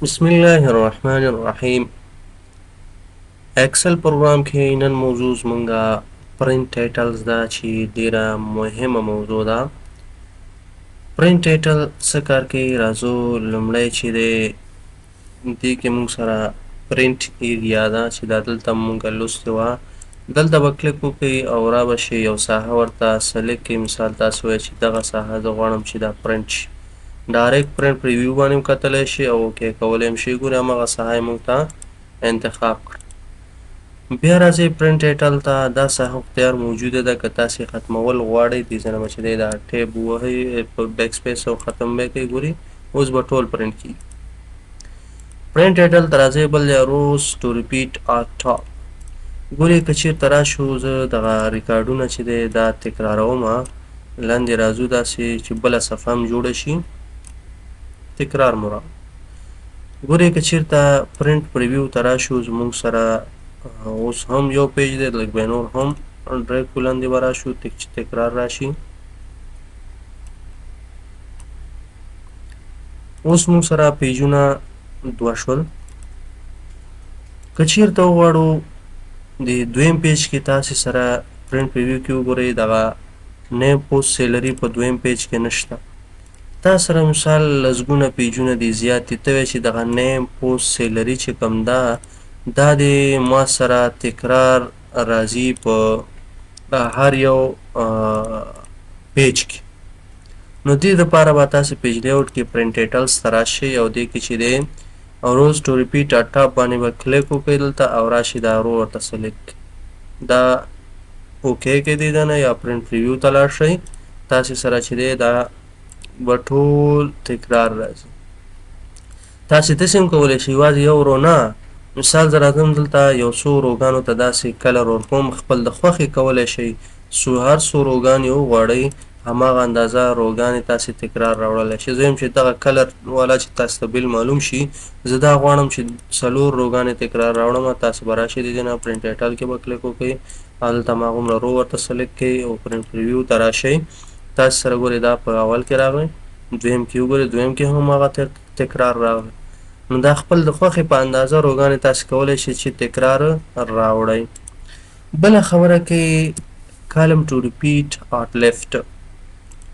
بسم الله الرحمن الرحیم. ایکسل پروګرام کې نن موضوع زمونږه پرنټ ټایټلز ده چې ډیره مهمه موضوع ده. پرنټ ټایټل څه کار کوي؟ راځو لومړی چې دی دې کې مونږ سره پرنټ ایریا ده چې دا دلته مونږ لوستې وه. دلته به کلیک وکړئ او را به شي یو ساحه ورته سلیکټ کړئ. مثال تاسو وایئ چې دغه ساحه زه غواړم چې دا پرنټ شي. ډایرکټ پرنټ پریویو باندې هم کتلی شي او اوکی کولی هم شي. ګورئ هماغه ساحه یې موږ ته انتخاب کړه. بیا راځئ پرنټ ټایټل ته. دا ساحه خو تیار موجوده ده، که تاسې ختمول غواړئ دې ځای نه به چې دی دا ټیب ووهئ په بیک سپیس او ختم به یې کړئ. ګورئ اوس به ټول پرنټ کېږي. پرنټ ټایټل ته راځئ، بل دی روز ټو ریپیټ آر ټاپ. ګورئ که چېرته راشو زه دغه ریکارډونه چې دی دا تکراروم. لاندې راځو داسې چې بله صفحه هم جوړه شي، تکرار مو راوړو. ګورئ که چېرته پرنټ پریویو ته راشو زموږ سره اوس هم یو پیج دی، لږ به نور هم ډریک کړو، لاندې به راشو چې تکرار راشي. اوس موږ سره پیجونه دوه شول. که چېرته وغواړو د دویم پیج کې تاسې سره پرنټ پریویو کې وګورئ دغه نیم پوسټ سیلري په دویم پیج کې نشته. تا سره مثال لسګونه پیجونه دي، زیات دي، ته وایې چې دغه نیم پوسټ سیلري چې کوم ده دا دې ما سره تکرار راځي په هر یو پیج کې. نو دې دپاره به تاسې پیج لیاوټ کې پرنټ ټایټلز ته راشئ او دې کې چې دی روز ټو ریپیټ اټ ټاپ باندې به کلیک وکړئ دلته او راشي دا رو ورته سلیکټ کړئ، دا اوکی کړئ دې ځای نه یا پرنټ پریویو ته لاړ شئ. تاسې سره چې دی دا به ټول تکرار راځي. تاسې داسې هم کولی شئ یوازې یو رو نه، مثال زه راځم دلته یو څو روګانو ته داسې کلر ورکوم، خپل د خوښې کولی شئ څو هر څو روګانې وغواړئ هماغه اندازه روګانې تاسې تکرار راوړلی شئ. زه وایم چې دغه کلر والا چې تاسې ته بل معلوم شي، زه دا غواړم چې څلور روګانې تکرار راوړم. تاسې به راشئ دې ځای نه پرنټ ټایټل کې به کلیک وکړئ او دلته هماغومره رو ورته سلیکټ کړئ او پرنټ پریویو ته راشئ. تاسې سره ګورئ دا په اول کې راغی، دویم کې وګورئ، دویم کې هم هغه تکرار راغی. نو دا خپل د خوښې په اندازه روګانې تاسې کولی شئ چې تکرار راوړئ. بله خبره کې کالم ټو ریپیټ آټ لیفټ.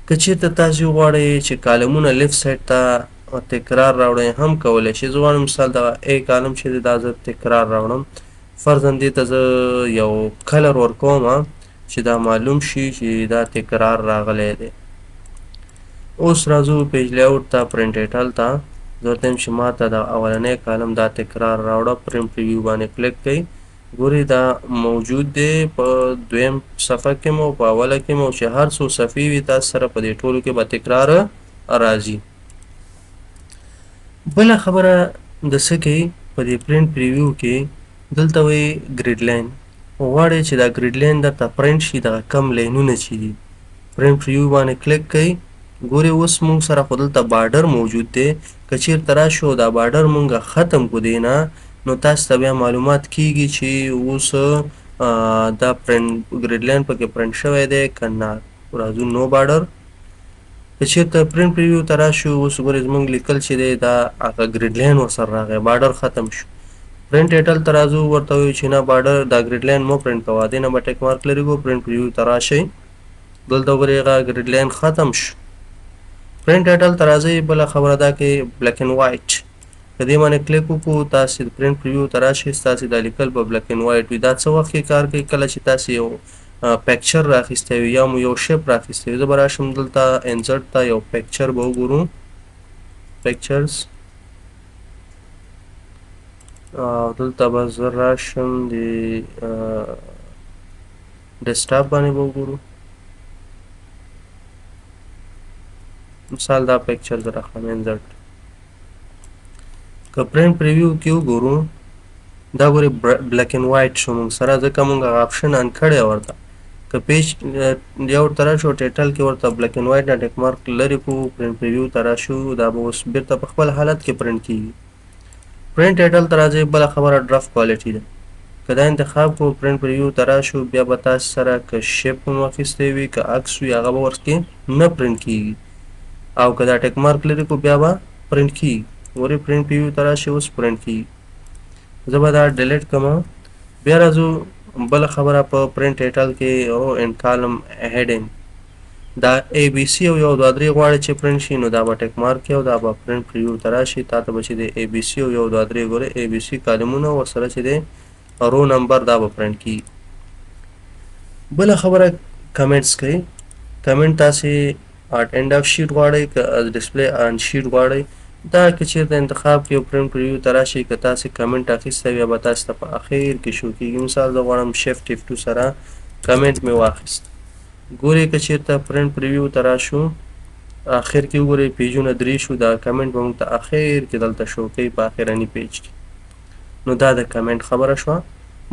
که چېرته تاسې وغواړئ چې کالمونه لیفټ سایډ ته تکرار راوړئ هم کولی شئ. زه غواړم مثال دغه ای کالم چې دی دا زه تکرار راوړم. فرضاً دې ته زه یو کلر ورکوم چې دا معلوم شي چې دا تکرار راغلی دی. اوس راځو پیج لیاوټ ته، پرنټ ټایټل ته. زه ورته وایم چې ما ته دا اولنی کالم دا تکرار راوړه. پرنټ پریویو باندې کلیک کړئ. ګورئ دا موجود دی په دویم صفحه کې مو په اوله کې مو چې هر څو صفحې وي تاسو سره په دې ټولو کې به تکرار راځي. بله خبره د څه کوي په دې پرنټ پریویو کې دلته وایي ګریډ لاین. غواړئ چې دا ګریډ لاین درته پرنټ شي، دغه کم لاینونه چې دي پرنټ پریویو باندې کلیک کړئ. ګورئ اوس موږ سره خو دلته بارډر موجود دی، که چېرته راشو دا بارډر موږ ختم کړو دی نه، نو تاسو ته بیا معلومات کیږي چې اوس دا پرنټ ګریډ لاین پکې پرنټ شوی دی که نه. راځو نو بارډر. که چېرته پرنټ پریویو ته راشو اوس ګورئ زموږ لیکل چې دی دا هغه ګریډ لاین ورسره راغی، بارډر ختم شو. پرنټ ټایټل ته راځو، ورته وایو چې نه بارډر دا ګریډ لاین مو پرنټ کوه، دې نه به ټیک مارک لرې کړو. پرنټ پریویو ته راشئ، دلته وګورئ هغه ګریډ لاین ختم شو. پرنټ ټایټل ته راځئ. بله خبره دا کې بلیک اینډ وایټ، که دې باندې کلیک وکړو تاسې پرنټ پریویو ته راشئ، ستاسې دا لیکل به بلیک اینډ وایټ وي. دا څه وخت کې کار کوي؟ کله چې تاسې یو پکچر راخیستی وي یا مو یو شیپ راخیستی وي. زه به راشم دلته انسرټ ته، یو پکچر به وګورو، پکچرز، او دلته به زه راشم د ډیسکټاپ باندې به وګورو. مثال دا پکچر زه راخلم انسرټ. که پرنټ پریویو کې وګورو دا ګورئ بلیک اینډ وایټ شو موږ سره، ځکه موږ هغه اپشن آن کړی ورته. که پیج لیاوټ ته راشو ټایټل کې ورته بلیک اینډ وایټ نه ټیک مارک لرې کړو، پرنټ پریویو ته راشو، دا به اوس بیرته په خپل حالت کې پرنټ کیږي. پرنټ ټایټل ته راځئ. بله خبره ډرافټ کوالټي ده، که دا انتخاب کړو پرنټ پریویو ته راشو، بیا به تاسو سره که شیپ هم اخیستی وي که عکس وي هغه به ورکې نه پرنټ کیږي، او که دا ټیک مارک لرې کړو بیا به پرنټ کیږي. ګورئ پرنټ پریویو ته راشي، اوس پرنټ کیږي. زه به دا delete کړم. بیا راځو بله خبره په پرنټ ټایټل کې row and column heading. دا ای بی سی او 1 2 3 غواړي چې پرنټ شي، نو دا به tick mark کړي او دا به پرنټ پریویو ته راشي. تا ته به چې دی ای بی سی او 1 2 3، ګورئ ای بی سی کالمونه ورسره چې دی row number، دا به پرنټ کیږي. بله خبره comments کوي. کمنټ تاسې at end of sheet غواړئ که display on sheet غواړئ، دا که چېرته انتخاب کړئ او پرنټ پریویو ته راشي، که تاسې کمنټ اخیستی بیا به تاسې ته په اخر کې شو کیږي. مثال زه غواړم shift F2 سره کمنټ مې واخیست. ګورئ که چېرته پرنټ پریویو ته راشو، اخر کې وګورئ پیجونه 3 شو، دا کمنټ به موږ ته اخر کې دلته شو کوي په اخرني پیج کې. نو دا د کمنټ خبره شوه.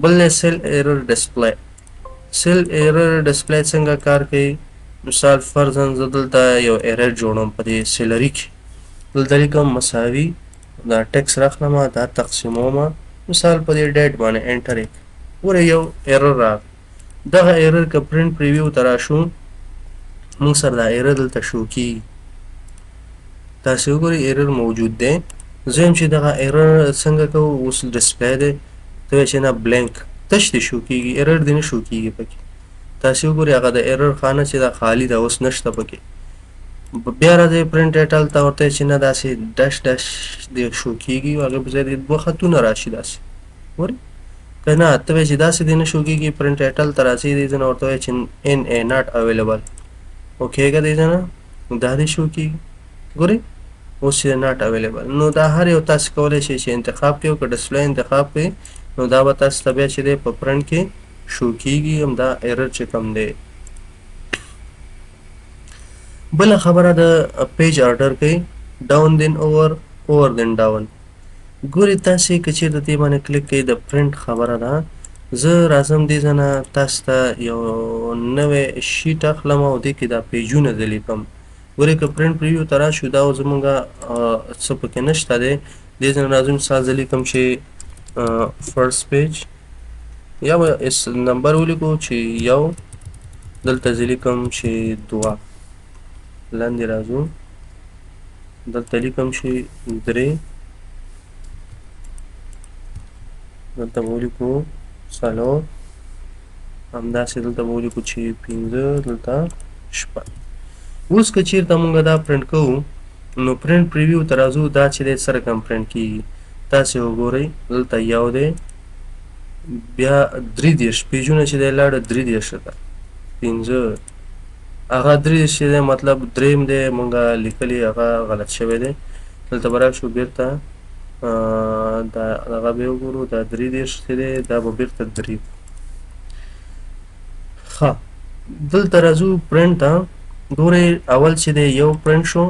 بل دی cell error display. Cell error display څنګه کار کوي؟ مثال فرضاً زه دلته یو error جوړوم په دې salary کې، دلته لیکم مساوي، دا ټیکس راخلم، دا تقسیموم، مثال په دې date باندې enter یې کړم. ګوره یو error راغی. دغه error که پرنټ پریویو ته راشو، موږ سره دا error دلته شو کیږي. تاسې وګورئ error موجود دی. زه یم چې دغه error څنګه کوو، اوس display دی، ته وایې چې نه blank تش دې شو کیږي، error دې نه شو کیږي پکې. تاسې وګورئ هغه د error خانه چې دا خالی ده، اوس نشته پکې. بیا راځئ پرنټ ټایټل ته، ورته چې نه داسې dash dash دې شو کیږي، هغې په ځای دې 2 خطونه راشي داسې. ګورئ که نه ته وایې چې داسې دې نه شو کیږي، پرنټ ټایټل ته راځي، دې ځای نه ورته وایې چې NA not available، okay که دې ځای نه دا دې شو کیږي. ګورئ اوس چې not available. نو دا هر یو تاسې کولی شئ چې انتخاب کړئ، او که display انتخاب کړئ نو دا به تاسې ته بیا چې دی په پرنټ کې شو کیږي همدا error چې کوم دی. بله خبره د page order کوي، down then over، over then down. ګورئ تاسې که چېرته دې باندې کلیک کړئ، د پرنټ خبره ده. زه راځم دې ځای نه تاسې ته یو نوی sheet اخلم او دې کې دا پیجونه زه لیکم. ګورئ که پرنټ پریویو ته راشو، دا اوس زموږ څه پکې نشته دی. دې ځای نه راځم، مثال زه لیکم چې first page، یا به اس نمبر ولیکو چې 1، دلته زه لیکم چې 2، لاندې راځو دلته لیکم چې 3، دلته به ولیکو 4، همداسې دلته به ولیکو چې 5، دلته 6. اوس که چېرته موږ دا پرنټ کوو، نو پرنټ پریویو ته راځو، دا چې دی څه رقم پرنټ کیږي تاسې وګورئ. دلته 1 دی، بیا 33 پیجونه چې دی لاړه 33 ته 5، هغه 33 چې دی مطلب دریم دی مونږ لیکلی، هغه غلط شوی دی. دلته به راشو بیرته، دا هغه به وګورو، دا 33 چې دی دا به بیرته 3. ښه دلته راځو پرنټ ته. ګورئ اول چې دی 1 پرنټ شو،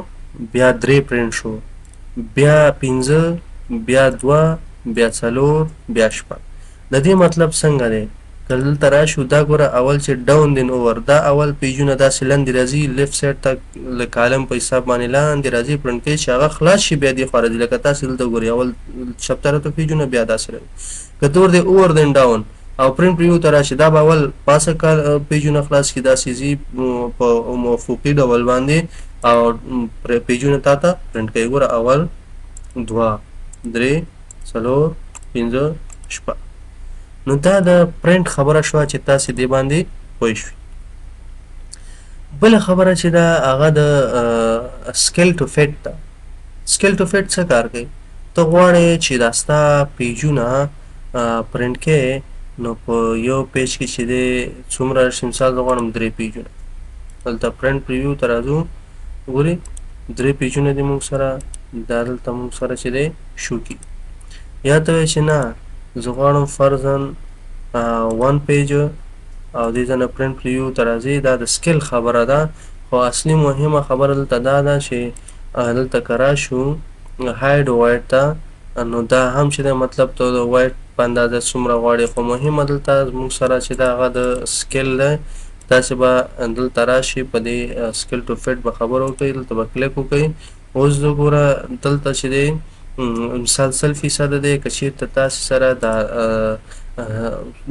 بیا 3 پرنټ شو، بیا 5، بیا 2، بیا 4، بیا 6. د دې مطلب څنګه دی؟ که دلته راشو، دا ګوره اول چې down then over، دا اول پیجونه داسې لاندې راځي، left side ته له column په حساب باندې لاندې راځي، پرنټ کوي، چې هغه خلاص شي بیا دې خوا راځي. لکه تاسې دلته ګورئ اول چپ طرف ته پیجونه، بیا داسې راځي. که دور دی over then down او پرنټ پریویو ته راشي، دا به اول پاسه پیجونه خلاص کړي، داسې ځي په موافقي ډول باندې او پیجونه تا ته پرنټ کوي. ګوره اول 2، 3، 4، 5، 6. نو دا د پرنټ خبره شوه چې تاسې دې باندې پوه شوئ. بله خبره چې ده هغه د scale to fit ده. scale to fit څه کار کوي؟ ته غواړې چې دا ستا پیجونه پرنټ کې، نو په یو پیج کې چې دی څومره راشي، مثال زه غواړم 3 پیجونه. دلته پرنټ پریویو ته راځو، ګورئ 3 پیجونه دي موږ سره، دا دلته موږ سره چې دی شو کېږي. یا ته وایې چې نه زه غواړم فرضاً 1 page او دې ځای نه پرنټ پریویو ته راځي. دا د scale خبره ده، خو اصلي مهمه خبره دلته دا ده چې دلته که راشو height width ته، نو دا هم چې دی مطلب ته د width په اندازه څومره غواړي، خو مهمه دلته زموږ سره چې دا هغه د scale دی. تاسې به دلته راشي په دې scale to fit به خبرو وکړئ، دلته به کلیک وکړئ. اوس زه ګوره دلته چې دی مثال سل فیصده دی، که چېرته تاسې سره دا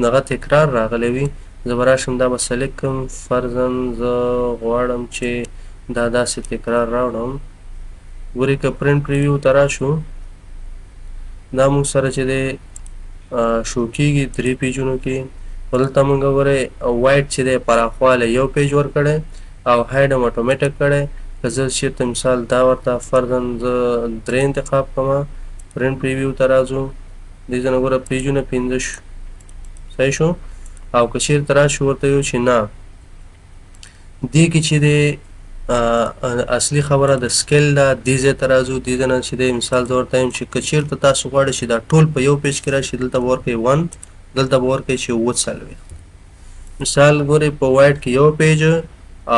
دغه تکرار راغلی وي، زه به راشم دا به select کړم. فرضاً زه غواړم چې دا داسې تکرار راوړم، ګورئ که print preview ته راشو، دا موږ سره چې دی شو کیږي درې پیجونو کې. خو دلته موږ ګورئ width چې دی پراخوالی یو page ورکړی او height هم اتوماتیک کړی. که زه چېرته مثال دا ورته فرضاً زه درې انتخاب کړم، print preview ته راځو، دې ځای نه ګوره پیجونه پنځه شو، صحیح شو. او که چېرته راشو ورته یو چې نه، دې کې چې دی اصلي خبره د scale ده، دې ځای ته راځو، دې ځای نه چې دی مثال زه ورته وایم چې که چېرته تاسو غواړئ چې دا ټول په یو page کې راشي، دلته به ورکړئ 1، دلته به ورکړئ چې 47. مثال ګورئ په width کې یو page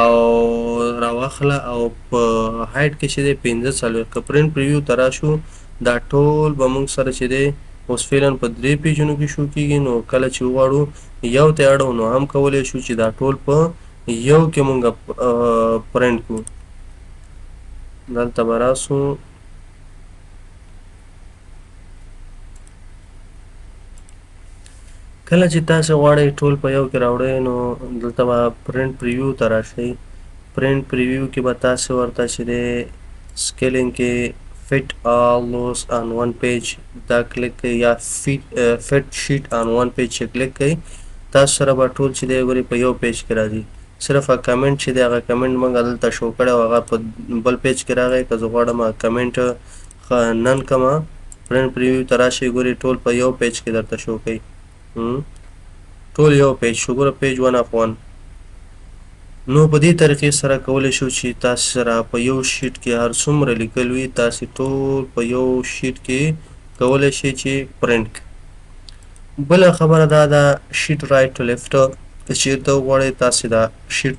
او راواخله او په height کې چې دی 45. که print preview ته راشو، دا ټول به موږ سره چې دی اوس فعلا په درې پیجونو کې شو کیږي. نو کله چې وغواړو یو ته اړو نو هم کولی شو چې دا ټول په یو کې مونږ پرنټ کړو. دلته به راسو، کله چې تاسې غواړئ ټول په یو کې راوړئ نو دلته به print preview ته راشئ. print preview کې به تاسې ورته چې دی scaling کې fit all those on one page دا کلیک کړئ، یا fit sheet on one page چې کلیک کړئ، تاسو سره به ټول چې دی ګورئ په یو page کې راځي. صرف هغه کمنټ چې دی هغه کمنټ موږ دلته شو کړی او هغه په بل page کې راغی. که زه غواړم هغه کمنټ نن کړم، print preview ته راشئ، ګورئ ټول په یو page کې درته شو کوي. ټول یو page شو، ګوره page 1 of 1. نو په دې طریقې سره کولی شو چې تاسو سره په یو sheet کې هر څومره لیکل وي، تاسې ټول په یو sheet کې کولی شئ چې پرنټ کړئ. بله خبره دا ده، sheet right to left، که چېرته وغواړئ تاسې دا sheet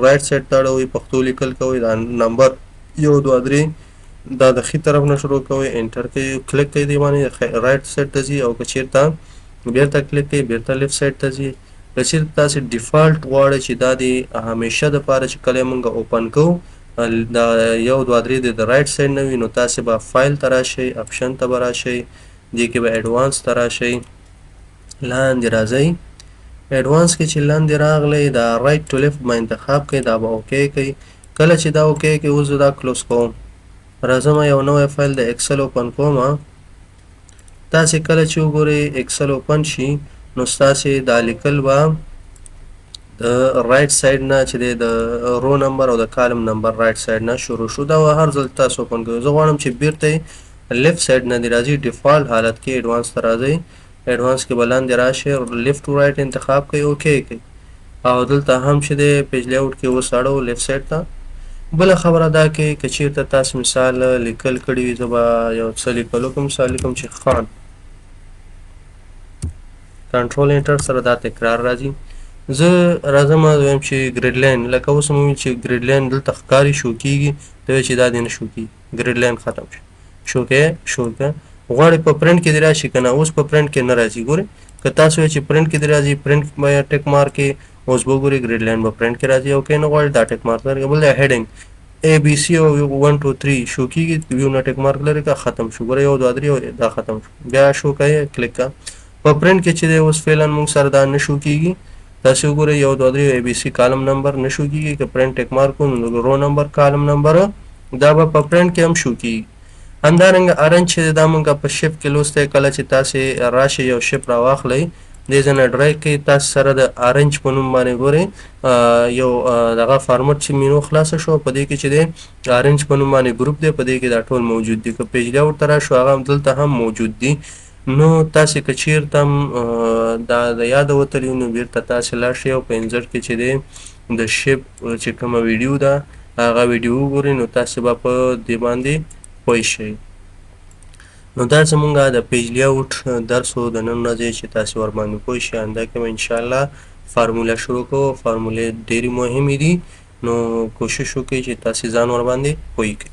right side ته اړوئ، پښتو لیکل کوئ، دا نمبر 1 2 3 دا د ښي طرف نه شروع کوئ، enter کوئ، کلیک کوئ دې باندې right side ته ځي، او که چېرته بیرته کلیک کوئ بیرته left side ته ځي. که چېرته تاسې default غواړئ چې دا دې همیشه دپاره چې کله یې مونږ open کوو دا 1 2 3 دې د right side نه وي، نو تاسې به فایل ته راشئ، option ته به راشئ، دې کې به advance ته راشئ، لاندې راځئ. advance کې چې لاندې راغلی دا right to left به انتخاب کړئ، دا به okay کړئ. کله چې دا okay کړئ، اوس زه دا close کوم، راځم یو نوی فایل د Excel open کوم. تاسې کله چې وګورئ Excel open شي، نو ستاسې دا لیکل به د right side نه چې دی د row number او د column number right side نه شروع شو. دا هر ځل تاسو open کوئ. زه غواړم چې بیرته left side نه دی راځي default حالت کې advance ته راځئ، advance کې به لاندې راشئ، left to right انتخاب کړئ، okay کړئ، او دلته هم چې دی page layout کې اوس اړو left side ته. بله خبره دا کې که چېرته تاسو مثال لیکل کړي وي، زه به یو څه لیکل وکړم، مثال لیکم چې خان، control enter سره دا تکرار راځي. زه راځم وایم چې grid line، لکه اوس مو ویل چې grid line دلته ښکاري شو کیږي، ته وایې چې دا دې نه شو کیږي، grid line ختم شو، شو کې شو که غواړې په پرنټ کې دې راشي که نه، اوس په پرنټ کې نه راځي. ګورئ که تاسو وایئ چې پرنټ کې دې راځي، پرنټ به tick mark کې اوس به وګورئ grid line به پرنټ کې راځي، او که نه غواړي دا tick mark لري. بل دی heading A B C او 1 2 3 شو کیږي، view نه tick mark لري که ختم شو. ګوره 1 2 3 او دا ختم شو، بیا شو کوي کلیک کا. په پرنټ کې چې دی اوس فعلا موږ سره دا نه شو کیږي، تاسو وګورئ 1 2 3 A B C column number نه شو کیږي. که print tick mark کړو نو row number column number دا به په پرنټ کې هم شو کیږي. همدارنګه arrange چې دا موږ په shape کې لوستی، کله چې تاسې راشئ یو shape راواخلئ، دې ځای نه drag کړئ، تاسو سره د arrange په نوم باندې ګورئ، یو، دغه فارمټ چې مینو خلاصه شو، په دې کې چې دی arrange په نوم باندې ګروپ دی، په دې کې دا ټول موجود دي. که page layout ته راشو هغه هم دلته هم موجود دي. نو تاسې که چیرته هم، دا د یاده وتلي نو بیرته تاسې لاړ شئ او په insert کې چې دی د shape چې کومه ویډیو ده هغه ویډیو وګورئ، نو تاسې به په دې باندې پوه شئ. نو دا زمونږ د page layout درس و د نن ورځې چې تاسې ورباندې پوه شئ. آینده کې به انشاءالله فارموله شروع کوو، فارمولې ډېرې مهمې دي، نو کوشش وکړئ چې تاسې ځان ورباندې پوه کړئ.